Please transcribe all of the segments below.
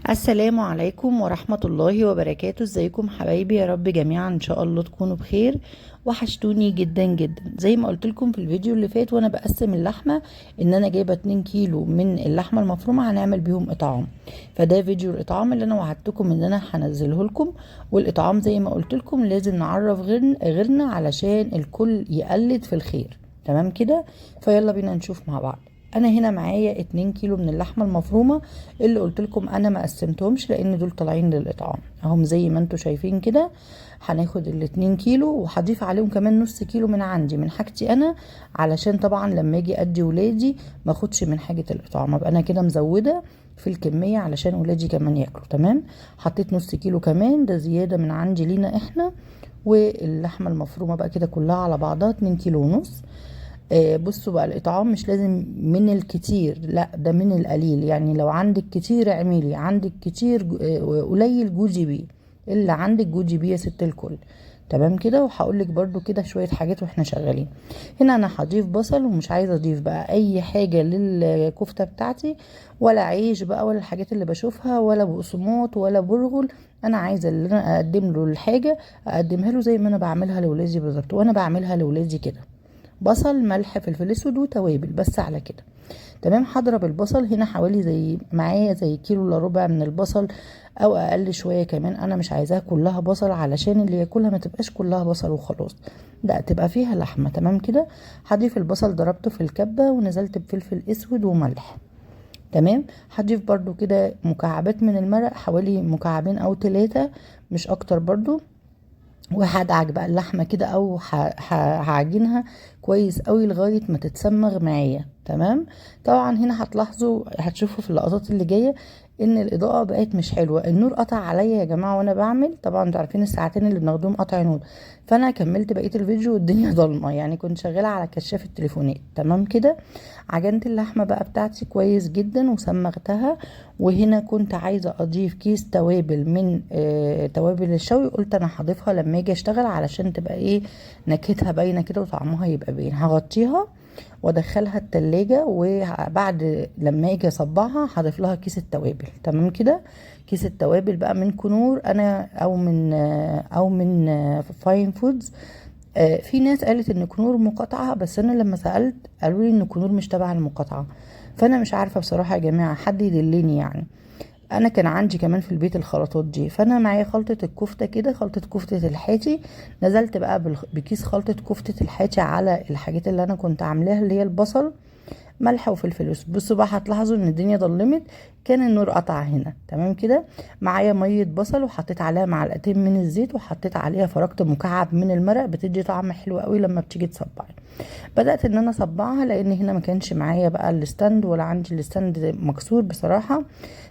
السلام عليكم ورحمة الله وبركاته. ازيكم حبايبي؟ يا رب جميعا ان شاء الله تكونوا بخير. وحشتوني جدا جدا. زي ما قلت لكم في الفيديو اللي فات وانا بقسم اللحمة ان انا جايبة 2 كيلو من اللحمة المفرومة هنعمل بيهم اطعام، فده فيديو الاطعام اللي انا وعدتكم ان انا هنزله لكم. والاطعام زي ما قلت لكم لازم نعرف غيرنا علشان الكل يقلد في الخير، تمام كده؟ فيلا بينا نشوف مع بعض. انا هنا معايا 2 كيلو من اللحمة المفرومه اللي قلت لكم انا ما قسمتهمش لان دول طالعين للاطعام اهم زي ما انتم شايفين كده. هناخد ال 2 كيلو وهضيف عليهم كمان نص كيلو من عندي من حاجتي انا، علشان طبعا لما اجي ادي ولادي ما اخدش من حاجة الاطعام، ابقى انا كده مزوده في الكمية علشان ولادي كمان ياكلوا، تمام؟ حطيت نص كيلو كمان، ده زيادة من عندي لينا احنا. واللحمة المفرومه بقى كده كلها على بعضها 2 كيلو ونص. بصوا بقى الاطعام مش لازم من الكتير، لا ده من القليل، يعني لو عندك كتير اعملي، عندك كتير قليل جوزي بيه، اللي عندك جوزي بيه يا ست الكل، تمام كده؟ وهقول لك برده كده شوية حاجات واحنا شغالين. هنا انا هضيف بصل ومش عايزه اضيف بقى اي حاجة للكفته بتاعتي، ولا عيش بقى ولا الحاجات اللي بشوفها، ولا بقسماط ولا برغل. انا عايزه اللي انا اقدم له الحاجة اقدمها له زي ما انا بعملها لولادي بالظبط، وانا بعملها لولادي كده، بصل ملح فلفل اسود وتوابل بس على كده، تمام؟ هضرب البصل هنا حوالي زي معايا زي كيلو الا ربع من البصل او اقل شوية كمان، انا مش عايزاها كلها بصل علشان اللي ياكلها ما تبقاش كلها بصل وخلاص، لا تبقى فيها لحمه، تمام كده؟ هضيف البصل ضربته في الكبه ونزلت بفلفل اسود وملح، تمام؟ هضيف برضو كده مكعبات من المرق، حوالي مكعبين او 3 مش اكتر برضو. وهدعك بقى اللحمة كده او هعجنها كويس قوي لغاية ما تتسمغ معايا، تمام؟ طبعا هنا هتلاحظوا هتشوفوا في اللقطات اللي جاية ان الاضاءة بقت مش حلوة، النور قطع عليا يا جماعة وانا بعمل، طبعا انتوا عارفين الساعتين اللي بناخدهم قطع نور، فانا كملت بقية الفيديو والدنيا ضلمة، يعني كنت شغالة على كشاف التليفونات، تمام كده؟ عجنت اللحمة بقى بتاعتي كويس جدا وسمغتها. وهنا كنت عايزه اضيف كيس توابل من توابل الشوي، قلت انا هضيفها لما اجي اشتغل علشان تبقى ايه نكهتها باينة كده وطعمها يبقى باين. هغطيها وادخلها التلاجة، وبعد لما اجي اصبعها هضيف لها كيس التوابل، تمام كده؟ كيس التوابل بقى من كنور انا او من فاين فودز. في ناس قالت ان كنور مقاطعه، بس انا لما سالت قالوا لي ان كنور مش تبع المقاطعة، فانا مش عارفه بصراحة يا جماعة، حد يدلني يعني. انا كان عندي كمان في البيت الخلطات دي، فانا معايا خلطه الكفتة كده، خلطه كفته الحاتي، نزلت بقى بكيس خلطه كفته الحاتي على الحاجات اللي انا كنت عاملاها اللي هي البصل ملح وفلفل اسود. بصوا بقى هتلاحظوا ان الدنيا ضلمت، كان النور قطع هنا، تمام كده؟ معايا مية بصل وحطيت عليها معلقتين من الزيت، وحطيت عليها فركت مكعب من المرق، بتدي طعم حلو قوي لما بتيجي تصبعي. بدات ان انا اصبعها لان هنا ما كانش معايا بقى ال stand، ولا عندي ال stand مكسور بصراحة،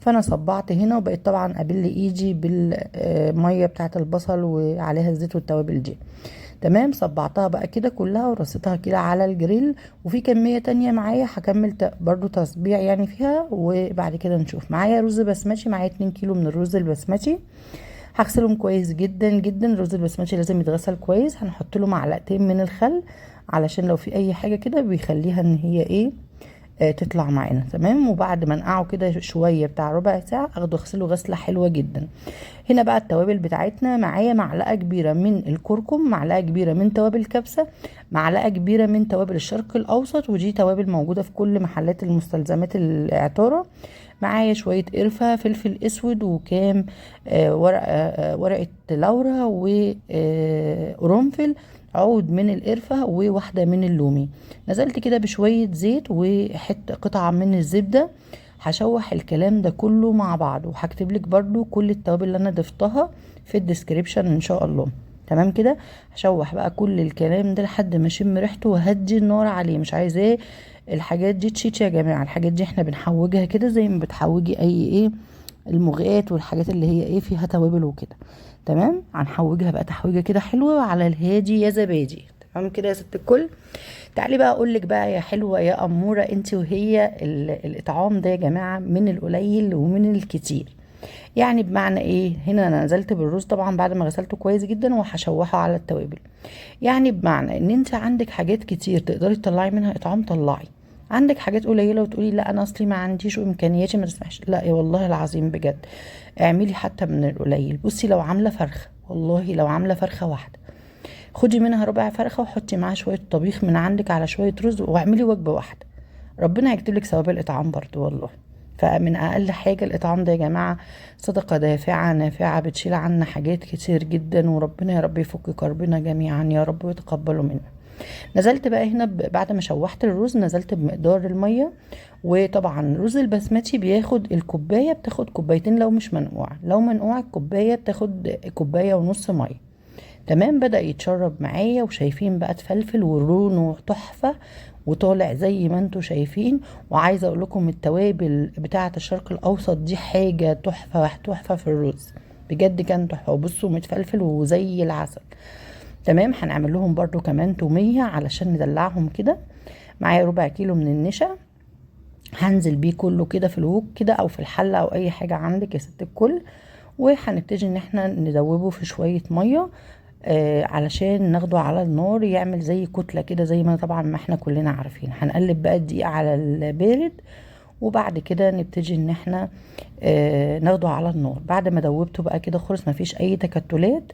فانا صبعت هنا وبقيت طبعا ابل ايدي بالمية بتاعه البصل وعليها الزيت والتوابل دي، تمام؟ صبعتها بقى كده كلها ورصيتها كده على الجريل. وفي كمية تانية معايا هكمل برضو تصبيع يعني فيها، وبعد كده نشوف. معايا رز بسمتي، معايا 2 كيلو من الرز البسمتي، هغسلهم كويس جدا جدا. الرز البسمتي لازم يتغسل كويس. هنحط له معلقتين من الخل علشان لو في اي حاجة كده بيخليها ان هي ايه، تطلع معانا، تمام؟ وبعد ما نقعه كده شوية بتاع ربع ساعة اخده اغسله غسله حلوة جدا. هنا بقى التوابل بتاعتنا، معايا معلقه كبيرة من الكركم، معلقه كبيرة من توابل كبسة، معلقه كبيرة من توابل الشرق الاوسط، ودي توابل موجودة في كل محلات المستلزمات العطاره. معايا شوية قرفه، فلفل اسود، وكام ورقة لورا وقرنفل، عود من القرفه، وواحدة من اللومي. نزلت كده بشوية زيت وحتة قطعه من الزبدة. هشوح الكلام ده كله مع بعض، وهكتب لك برضو كل التوابل اللي انا ضفتها في ال description ان شاء الله، تمام كده؟ هشوح بقى كل الكلام ده لحد ما اشم ريحته، وهدي النار عليه، مش عايزاه الحاجات دي تشيت يا جماعة. الحاجات دي احنا بنحوجها كده زي ما بتحوجي اي ايه المغات والحاجات اللي هي ايه فيها توابل وكده، تمام؟ هنحوجها بقى تحويجه كده حلوة على الهادي يا زبادي، تمام كده يا ست الكل؟ تعالي بقى اقول لك بقى يا حلوة يا اموره انت وهي، الاطعام ده يا جماعة من القليل ومن الكتير، يعني بمعنى ايه؟ هنا انا نزلت بالرز طبعا بعد ما غسلته كويس جدا، وهشوحه على التوابل، يعني بمعنى ان انت عندك حاجات كتير تقدري تطلعي منها اطعام، طلعي. عندك حاجات قليله وتقولي لا انا اصلي ما عنديش وامكانياتي ما تسمحش، لا يا والله العظيم بجد اعملي حتى من القليل. بصي لو عامله فرخة، والله لو عامله فرخة واحدة خدي منها ربع فرخة وحطي معاها شوية طبيخ من عندك على شوية رز، واعملي وجبة واحدة، ربنا هيكتب لك ثواب الاطعام برضو والله. فمن اقل حاجة الاطعام ده يا جماعة صدقه دافعه نافعة، بتشيل عنا حاجات كتير جدا، وربنا يا رب يفك كربنا جميعا يا رب ويتقبله منا. نزلت بقى هنا بعد ما شوحت الرز نزلت بمقدار المية. وطبعا رز البسمتي بياخد الكوباية، بتاخد كوبايتين لو مش منقوع، لو منقوع الكوباية بتاخد كوباية ونص مية. تمام، بدأ يتشرب معايا، وشايفين بقى اتفلفل ولونه تحفة وطالع زي ما انتوا شايفين. وعايزه اقول لكم التوابل بتاعه الشرق الاوسط دي حاجة تحفة تحفة في الرز، بجد كان تحفة. وبصوا متفلفل وزي العسل. تمام، هنعمل لهم برضو كمان توميه علشان ندلعهم كده. معايا ربع كيلو من النشا هنزل بيه كله كده في الوك كده او في الحلة او اي حاجة عندك يا ست الكل، وهنبتدي ان احنا ندوبه في شوية مية علشان ناخده على النار يعمل زي كتلة كده، زي ما طبعا ما احنا كلنا عارفين. هنقلب بقى الدقيق على البارد، وبعد كده نبتدي ان احنا ناخده على النار. بعد ما دوبته بقى كده خالص مفيش اي تكتلات،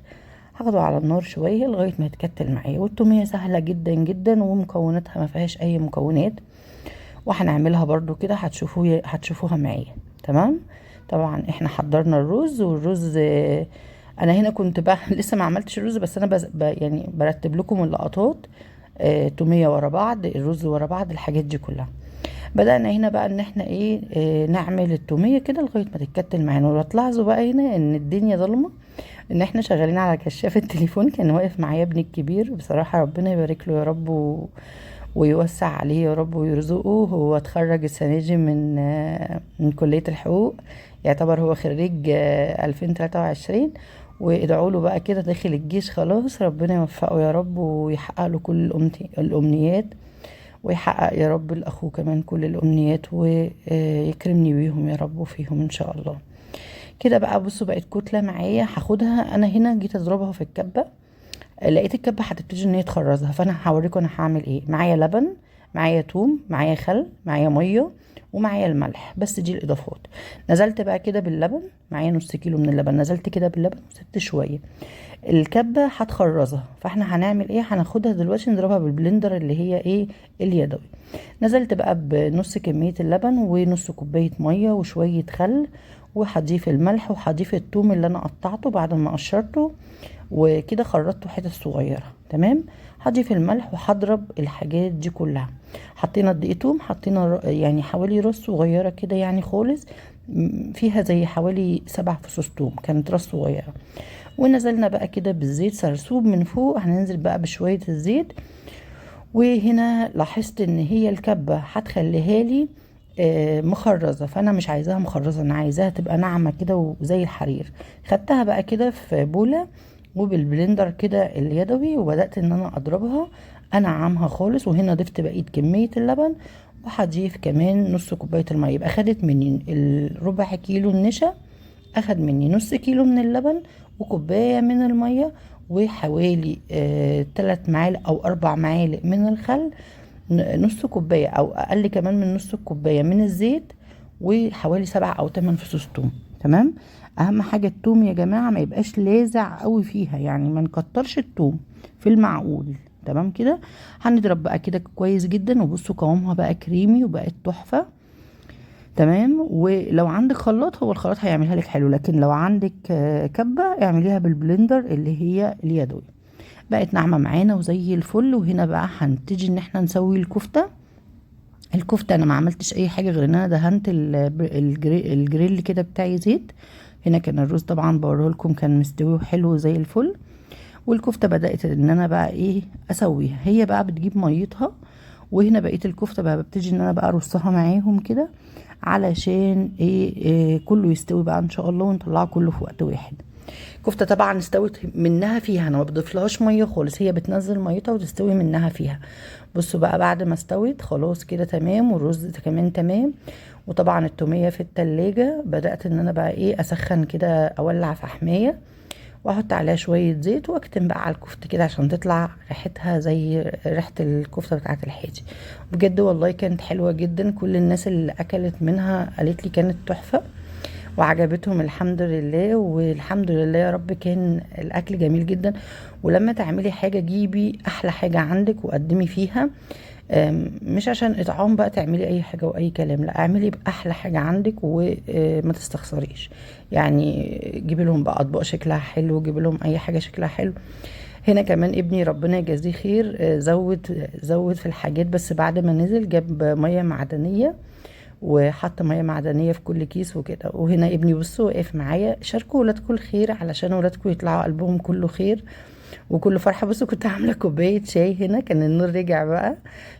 هاخده على النار شوية لغاية ما يتكتل معايا. والتوميه سهلة جدا جدا ومكوناتها ما فيهاش اي مكونات، وهنعملها برضو كده هتشوفوها معايا. تمام، طبعا احنا حضرنا الرز، والرز انا هنا كنت بقى لسه ما عملتش الرز، بس انا يعني برتب لكم اللقطات، توميه ورا بعض، الرز ورا بعض، الحاجات دي كلها. بدأنا هنا بقى ان احنا ايه، نعمل التوميه كده لغاية ما تتكتل معانا. وتلاحظوا بقى هنا ان الدنيا ظلمه، ان احنا شغالين على كشاف التليفون. كان واقف معايا ابني الكبير، بصراحة ربنا يبارك له يا رب ويوسع عليه يا رب ويرزقه. هو اتخرج السنة دي من كليه الحقوق، يعتبر هو خريج 2023، وادعوا له بقى كده داخل الجيش خلاص، ربنا يوفقه يا رب ويحقق له كل الامنيات، ويحقق يا رب لاخوه كمان كل الامنيات، ويكرمني بيهم يا رب وفيهم ان شاء الله. كده بقى بصوا بقت كتلة معايا، هاخدها انا هنا جيت اضربها في الكبه، لقيت الكبه هتبتدي ان هي تخرزها، فانا هوريكم انا هعمل ايه. معايا لبن، معايا توم، معايا خل، معايا مية، ومعايا الملح، بس دي الاضافات. نزلت بقى كده باللبن، معايا نص كيلو من اللبن، نزلت كده باللبن وسبت شوية. الكبه هتخرزها، فاحنا هنعمل ايه؟ هناخدها دلوقتي نضربها بال blender اللي هي ايه اليدوي. نزلت بقى بنص كمية اللبن ونص كوباية مية وشوية خل، وهضيف الملح وهضيف التوم اللي انا قطعته بعد ما قشرته وكده خرطته حتت صغيرة. تمام، هضيف الملح وهضرب الحاجات دي كلها. حطينا الدقيق توم، حطينا يعني حوالي راس صغيرة كده يعني خالص، فيها زي حوالي 7 فصوص توم، كانت راس صغيرة. ونزلنا بقى كده بالزيت سرسوب من فوق، هننزل بقى بشوية الزيت. وهنا لاحظت ان هي الكبه هتخليها لي مخرزه، فانا مش عايزاها مخرزه، انا عايزاها تبقى ناعمة كده وزي الحرير. خدتها بقى كده في بوله وبالبلندر كده اليدوي، وبدات ان انا اضربها انعمها خالص. وهنا ضفت بقية كمية اللبن، وهضيف كمان نص كوباية المية. يبقى خدت مني الربع كيلو النشا، اخد مني نص كيلو من اللبن وكوبايه من المية، وحوالي 3 معالق او 4 معالق من الخل، نص كوباية او اقل كمان من نص الكوباية من الزيت، وحوالي 7 او 8 فصوص توم. تمام، اهم حاجة التوم يا جماعة ما يبقاش لاذع قوي فيها، يعني ما نكترش التوم، في المعقول. تمام كده، هنضرب بقى كده كويس جدا. وبصوا قوامها بقى كريمي وبقت تحفة. تمام، ولو عندك خلاط هو الخلاط هيعملها لك حلو، لكن لو عندك كبه اعمليها بال blender اللي هي اليدوي. بقت ناعمة معانا وزي الفل. وهنا بقى هنبتدي ان احنا نسوي الكفتة. الكفتة انا ما عملتش اي حاجة غير ان انا دهنت الجريل كده بتاعي زيت. هنا كان الرز طبعا بوريه لكم كان مستوي وحلو زي الفل. والكفته بدات ان انا بقى ايه اسويها، هي بقى بتجيب ميتها. وهنا بقية الكفتة بقى ببتدي ان انا بقى ارصها معاهم كده علشان إيه كله يستوي بقى ان شاء الله، ونطلعه كله في وقت واحد. الكفتة طبعا استوت منها فيها، انا ما بضيفلهاش مية خالص، هي بتنزل ميتها وتستوي منها فيها. بصوا بقى بعد ما استوت خلاص كده تمام، والرز كمان تمام، وطبعا التوميه في التلاجة. بدات ان انا بقى ايه اسخن كده، اولع فحمايه، واحط عليها شوية زيت، واكتم بقى على الكفتة كده عشان تطلع ريحتها زي ريحه الكفتة بتاعه الحاجي. بجد والله كانت حلوة جدا، كل الناس اللي اكلت منها قالت لي كانت تحفة وعجبتهم الحمد لله. والحمد لله يا رب كان الاكل جميل جدا. ولما تعملي حاجة جيبي احلى حاجة عندك وقدمي فيها، مش عشان اطعام بقى تعملي اي حاجة واي كلام، لا اعملي باحلى حاجة عندك وما تستخسريش. يعني جيبي لهم بقى اطباق شكلها حلو، جيبي لهم اي حاجة شكلها حلو. هنا كمان ابني ربنا يجازيه خير، زود في الحاجات، بس بعد ما نزل جاب مية معدنية وحط مية معدنية في كل كيس وكده. وهنا ابني بصوا واقف معايا، شاركوا ولادكم الخير علشان ولادكم يطلعوا قلبهم كله خير وكله فرحه. بصوا كنت عامله كوباية شاي هنا، كان النور رجع بقى،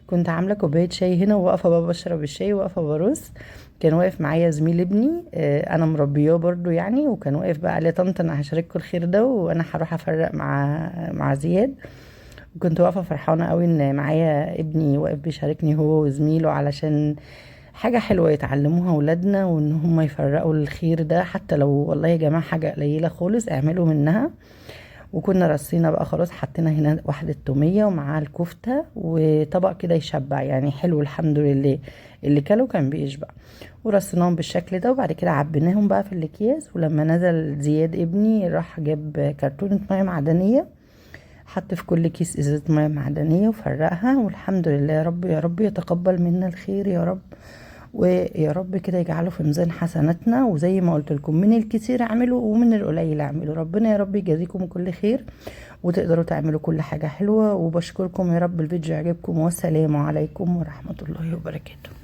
كنت عامله كوباية شاي هنا وواقفه بقى بشرب الشاي واقفة برص. كان واقف معايا زميل ابني، انا مربياه برضو يعني، وكان واقف بقى قال لي يا طنط انا هشارككم الخير ده وانا هروح افرق مع زياد. وكنت واقفة فرحانة قوي ان معايا ابني واقف بيشاركني هو وزميله، علشان حاجة حلوة يتعلموها ولادنا، وان هم يفرقوا الخير ده حتى لو والله يا جماعة حاجة قليله خالص اعملوا منها. وكنا رصينا بقى خلاص، حطينا هنا واحدة تومية ومعاها الكفتة وطبق كده يشبع يعني، حلو الحمد لله، اللي كله كان بيشبع. ورصيناهم بالشكل ده، وبعد كده عبيناهم بقى في الاكياس. ولما نزل زياد ابني راح جاب كرتونة مية معدنية، حط في كل كيس ازازة مية معدنية وفرقها. والحمد لله يا رب، يا رب يتقبل منا الخير يا رب، ويا رب كده يجعله في ميزان حسناتنا. وزي ما قلت لكم من الكتير اعملوا ومن القليل اعملوا، ربنا يا رب يجازيكم كل خير وتقدروا تعملوا كل حاجة حلوة. وبشكركم يا رب الفيديو يعجبكم، والسلام عليكم ورحمة الله وبركاته.